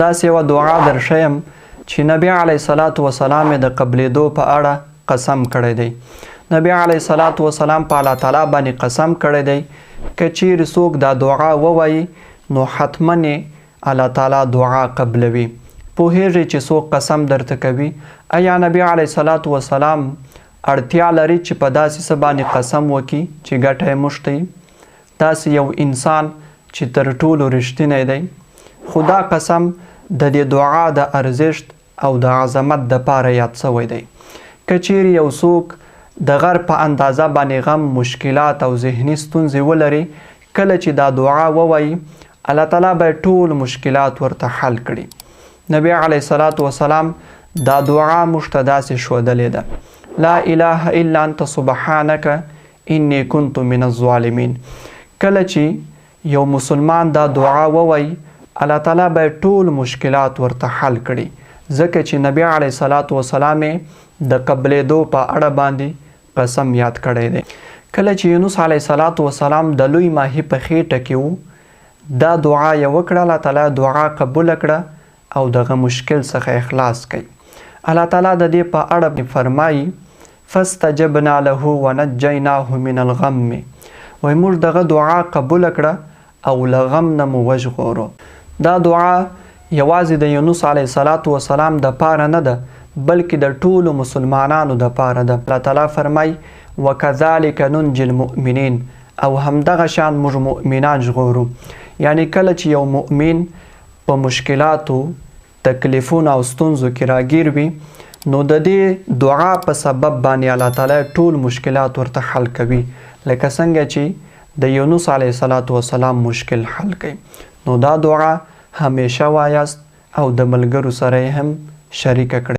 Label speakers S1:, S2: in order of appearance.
S1: داسې یوه دعا درښیم چې نبی علیه الصلاة والسلام یې د قبلېدو په اړه قسم کړی دی. نبی علیه الصلاة والسلام په الله تعالی باندې قسم کړی دی که چیرې څوک دا دعا ووایي نو حتما یې الله تعالی دعا قبلوي. پوهیږئ چې څوک قسم درته کوي؟ ایا نبی علیه الصلاة والسلام اړتیا لري چې په داسې څه باندې قسم وکړي چې ګټه یې موږ ته وي؟ داسې یو انسان چې تر ټولو رښتینی دی، خو دا قسم د دې دعا د ارزښت او د عظمت د پاره یاد شوی دی. که چیرې یو څوک د غر په اندازه باندې غم، مشکلات او ذهني ستونزې ولري، کله چې دا دعا ووایي، الله تعالی به ټول مشکلات ورته حل کړي. نبی علیه الصلاة والسلام دا دعا موږ ته داسې ښودلې ده، لا اله الا انت سبحانک انی کنت من الظالمین. کله چې یو مسلمان دا دعا ووایي، الله تعالی به ټول مشکلات ورته حل کړي، ځکه چې نبی علیه الصلاة والسلام د قبلېدو په اړه باندې قسم یاد کړی دی. کله چې یونس علیه الصلاة والسلام د لوی ماهي په خېټه کې و، دا دعا یې وکړه، الله تعالی دعا قبوله کړه او دغه مشکل څخه یې خلاص کړ. الله تعالی د دې په اړه فرمایي، فاستجبنا له ونجیناه من الغم، وایي موږ دغه دعا قبوله کړه او له غم نه مو وژغورو. دا دعا یوازې د یونس علیه الصلاة والسلام د پاره نه ده، بلکې د ټولو مسلمانانو د پاره ده. الله تعالی فرمایي، وکذلک ننجي المؤمنین، او همدغه شان موږ مؤمنان ژغورو. یعنی کله چې یو مؤمن په مشکلاتو، تکلیفونو او ستونزو کې راګیر وي، نو د دې دعا په سبب باندې الله تعالی ټول مشکلات ورته حل کوي، لکه څنګه چې د یونس علیه الصلاة والسلام مشکل حل کوي. نو دا دعا همیشه وایاست او د ملګرو سره یې هم شریکه کړئ.